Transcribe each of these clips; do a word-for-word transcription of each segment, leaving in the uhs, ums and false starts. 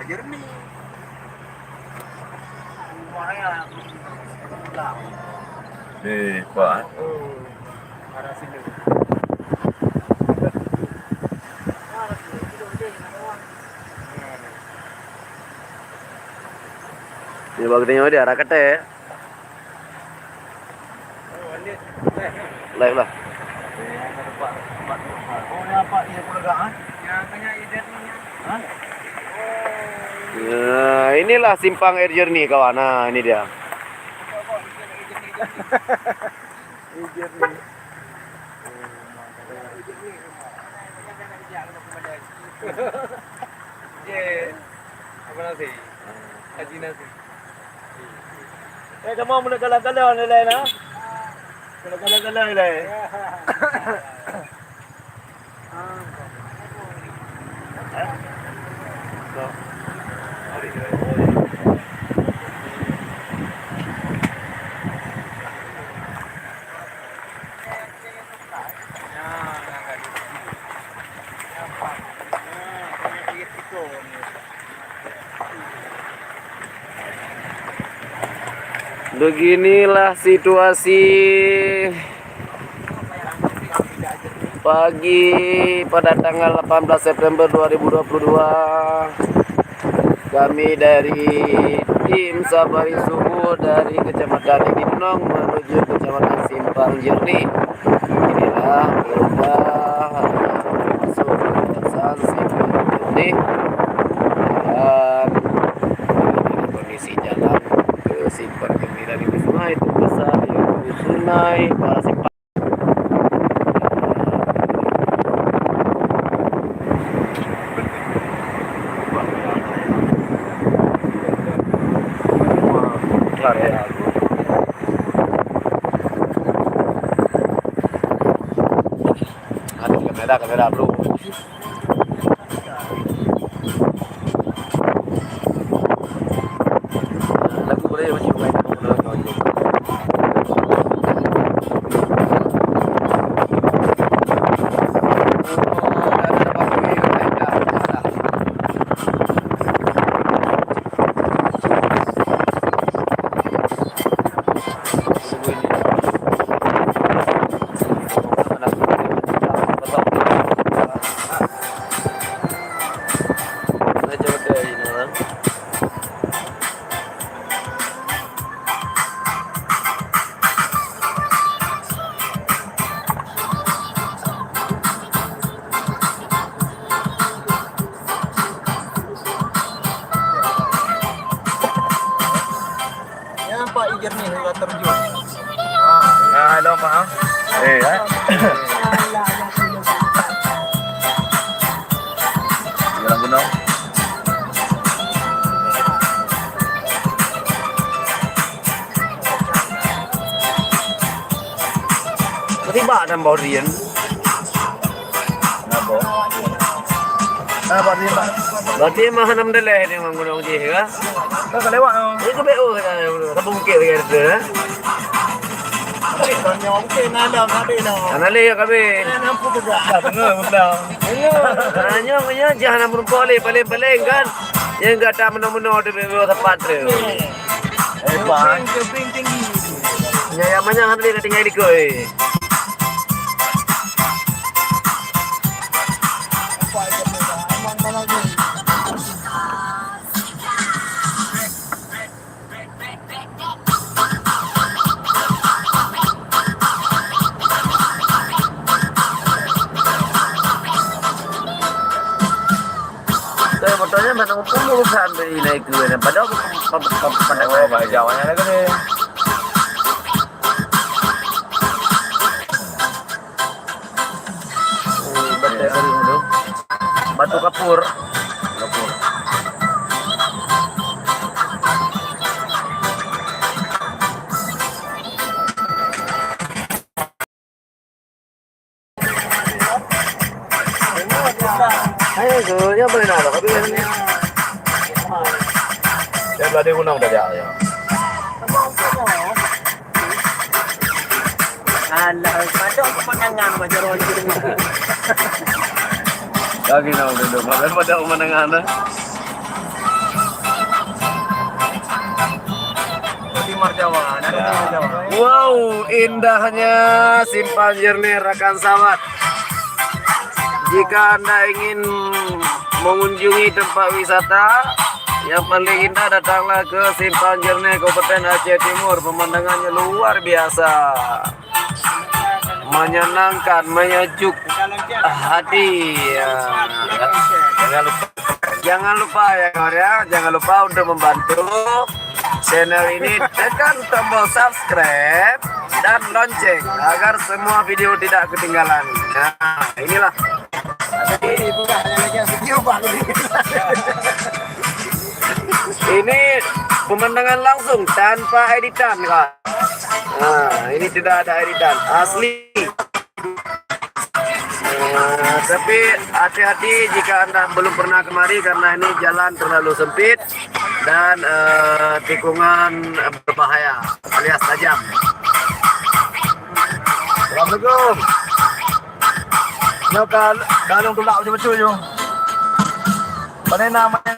Jernih. Rumahnya. Eh, kuat. Oh, arah sini. Dia bak geutanyoe dia arah kata. Live lah. Nah, inilah simpang air jernih, kawan. Nah, ini dia. Air jernih. Apa nasi? Haji nasi. Eh, kamu meunan galak-galak nilai na? Galak-galak nilai. Beginilah situasi pagi pada tanggal delapan belas September dua ribu dua puluh dua. Kami dari tim Sabari Subuh dari Kecamatan Ibinong menuju Kecamatan Simpang Jernih. Inilah udah masuk ke kawasan Simpang Jernih dan kondisi jalan ke Simpang Jernih dari sungai itu besar, ya, sungai Para Simpang. Ada kamera, kamera, bro. Lagu boleh macam main. Ya, Pak Iger nih, ulah terjun. Ah, halo, Pak. Eh, ya. Jalan gunung. Tiba dan Baurian. Nabo. Nah, berarti, Pak. Berarti mah hana meudaléh ni, Mang Gunong jih, ka? Ka lewat, oh. Ini ke B O ka, ka bungkit lagi ada, eh? Tapi, kalau nyawa bukit, na ada, ka habis dah. Hana lé, ka habis. Hana nampu juga. Dah, benar, benar. Benar. Nah, nyoe, nyoe, jah hana meurumpok lé, paling-paling kan. Yang gata meunoe-meunoe tu, B O tepat tu. Hebat. Keping, keping tinggi. Nyang, nyang manyang hana lé, ka tinggai likot, eh. Tapi motornya mana pun urusan beri naik ke, padahal pandang. Oh, banyak awaknya lagi ni. Oh, batai kering tu. Batu kapur. Kapur. Hai, tu, ya boleh nak, tapi kan ni. Ya, beladi gunung dah, ya, ya. Alah, patut pemandangan macam orang di rumah. Lagi nak duduk, makan pada pemandangan dah. Wow, indahnya Simpang Jernih rakan sahabat. Jika Anda ingin mengunjungi tempat wisata yang paling indah, datanglah ke Simpang Jernih, Kabupaten Aceh Timur. Pemandangannya luar biasa, menyenangkan, menyejuk hati. Ya. Jangan lupa, jangan lupa ya, kawan ya, jangan lupa untuk membantu channel ini, tekan tombol subscribe dan lonceng agar semua video tidak ketinggalan. Nah, inilah. Ini pemandangan langsung tanpa editan, kawan. Nah, ini tidak ada editan, asli. Eh, tapi hati-hati jika Anda belum pernah kemari karena ini jalan terlalu sempit dan, eh, tikungan berbahaya alias tajam. Assalamualaikum. Nyoe ka, ka lôn tulak bacut-bacut nyoe. Pane na main,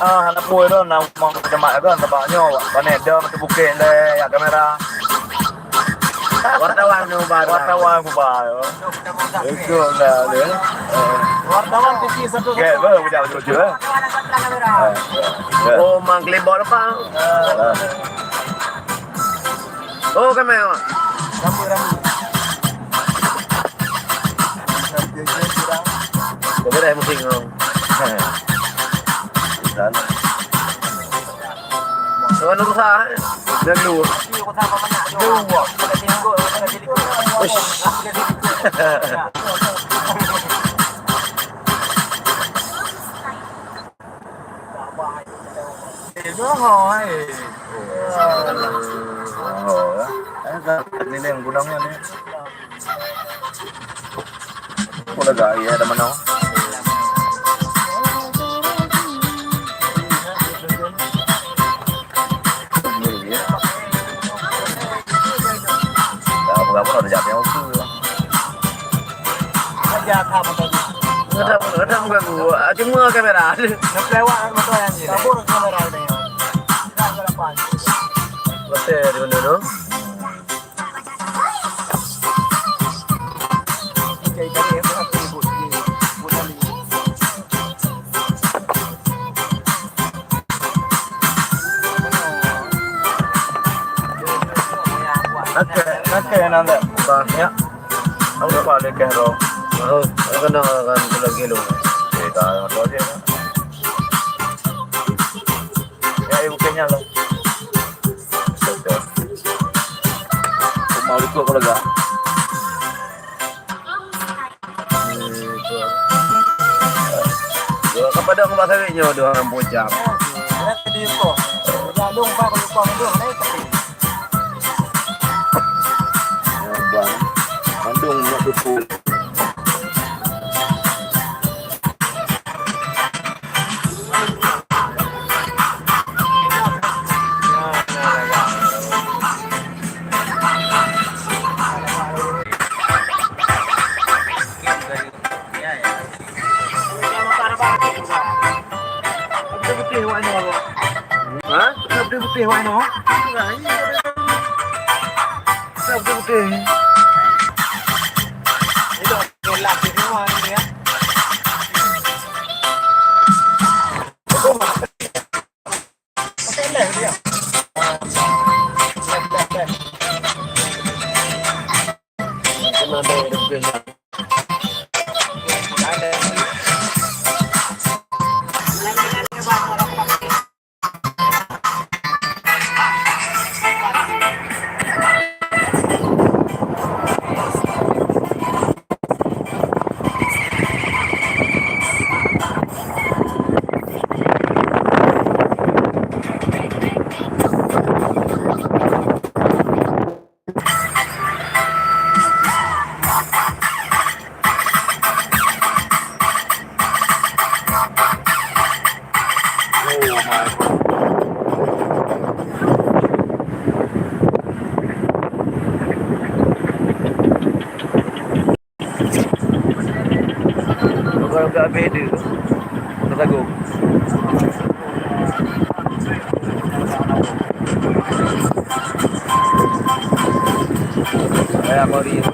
ah, aneuk buah tu na mong jemaah kan, teumpat nyoe, pane dia meuteubukeh lé ya kamera. Wartawan nyoe ba. Wartawan ku ba. Itu lah dia. Wartawan T V satu. Oke, boleh udah lucu eh. Oh, mang kelibot apa? Oh, kamera. Ramai-ramai. Beres mesti ngong. Sana. Tuan rusak, eh? Dan dua. Dua. Uish. Eh, dah, hai. Oh, eh, kan keliling gudangnya ni. Apa lagi air ada mana? Ini dia. Dah berapa dah jam yang usul lah. Ada, ada mengganggu. Ah, cuma kamera. Nak lewat motor yang ni. Kabur kamera ni. Dah lapan. Betul di mana tu? Oke, oke, nanti. Bah, ya. Aku lupa lagi roh. Oh, aku kena kan lagi lo. Kita yang tu aja. Ya, ibu kenya lo. Mau ikut kalau enggak? Dua ka padang bak sawit nyoe, dua orang bujang. Ada di ko. Jalung bak lubang tu, naik tapi. Bang, mandung nak betul. Ha? Putih-putih wak inoe. Putih-putih. Bukan ka habéh idéh. Bukan lagu. Raya Kori tu.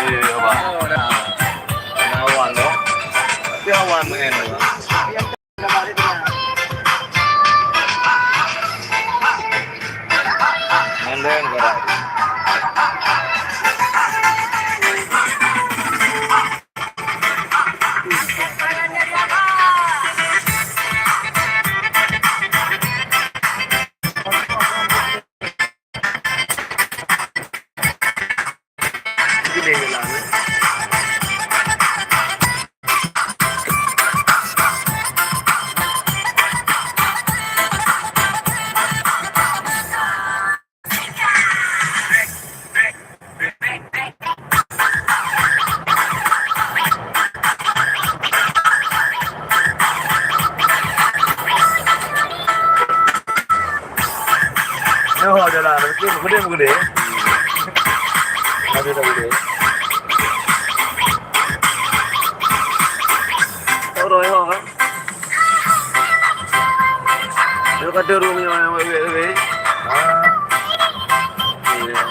Eh, abang. Awan tu. Tapi awan main tu. Main lain gerak. Nyoe jalan, beutôi, beutôi, beutôi. Ada tak beutôi? Tak ada, ya, kan? Dia kata room yang wet-wet tadi. Ah. Iya.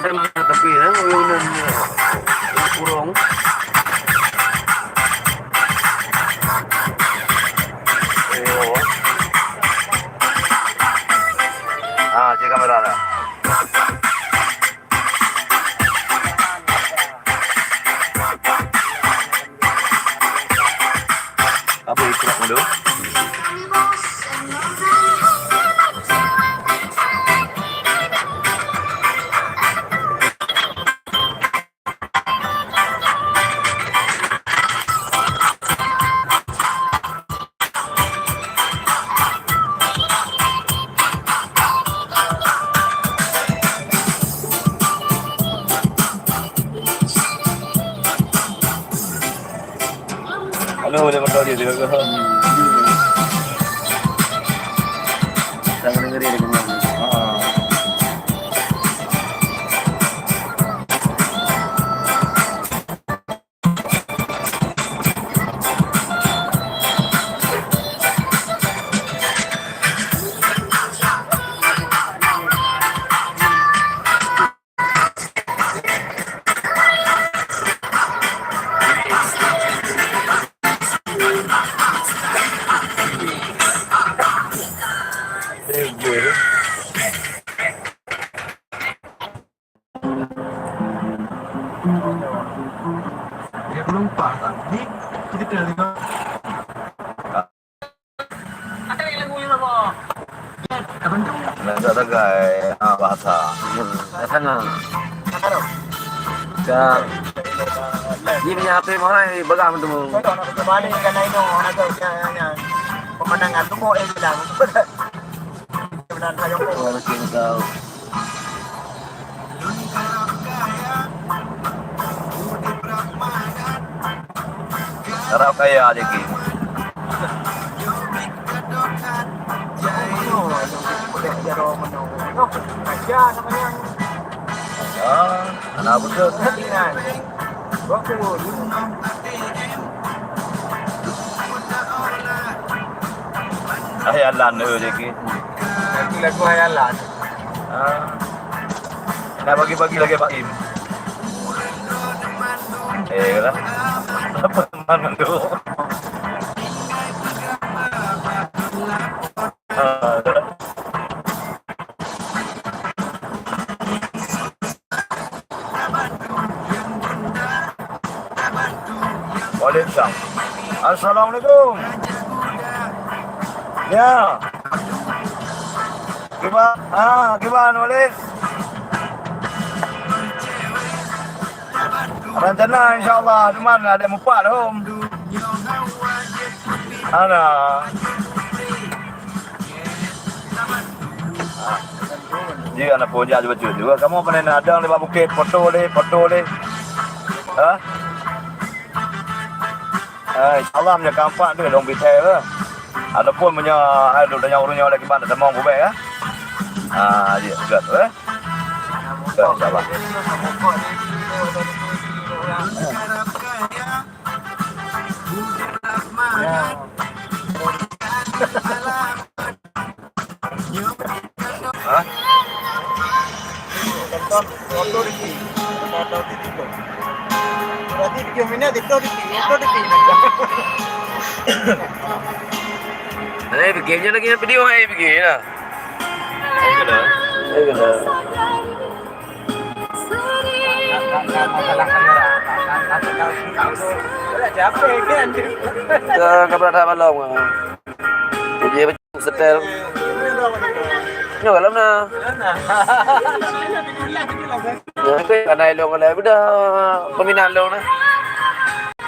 Saya makan tapi, eh, udah kurung. Iya. Ah, cek kamera dah. Apa ikhraj dulu? Halo, boleh berdoa dia juga. Sama dengerin dia. Ah. Dia belum pas. Ni kita tengok. Nak sagai, ah, bahasa. Hmm, kat sana. Ka, ni punya H P mahal, bagah tu. Balik kan, Aino, nak tahu, pemandangan tu, eh, bilang. Benar, Aino. Oh, betul, betul. Karab kaya jih. Ah, anak betul. Hai Alan tu jih. Lagu-lagu hai Alan. Ah. Nak bagi-bagi lagi Baim. Eh, lah. Apa teman tu? Ah. Waalaikumsalam. Assalamualaikum. Ya. Kiban, ah, kiban, Walid. Rencana, insya Allah, cuman ada mupat, hom. Ada. Jih aneuk phôn jak bacut juga. Kamoe pandai na adang di bak bukét, foto lé, foto lé. Ha? Eh, insya Allah meunyoe ka ampat tu lôn pih thèe bah. Ataupun meunyoe hai lôn tanyong ureueng nyoe lé kiban tamong bubek ya. Ah, ya, sudah tu eh. Sudah, insya Allah. Ha? Tonton, tonton di sini. Tonton di sini. Berarti tujuh menit itu di sini, itu di sini. Hai, bikin je lagi video, hai, bikin lah. Hai, kena. Hai, kena. Dah, dah, dah, dah, dah, dah. Dah, dah, dah, dah, dah. Jadi, setel. Nyoe dalam na. Nyoe ke kana ilong kana beda peminat long na.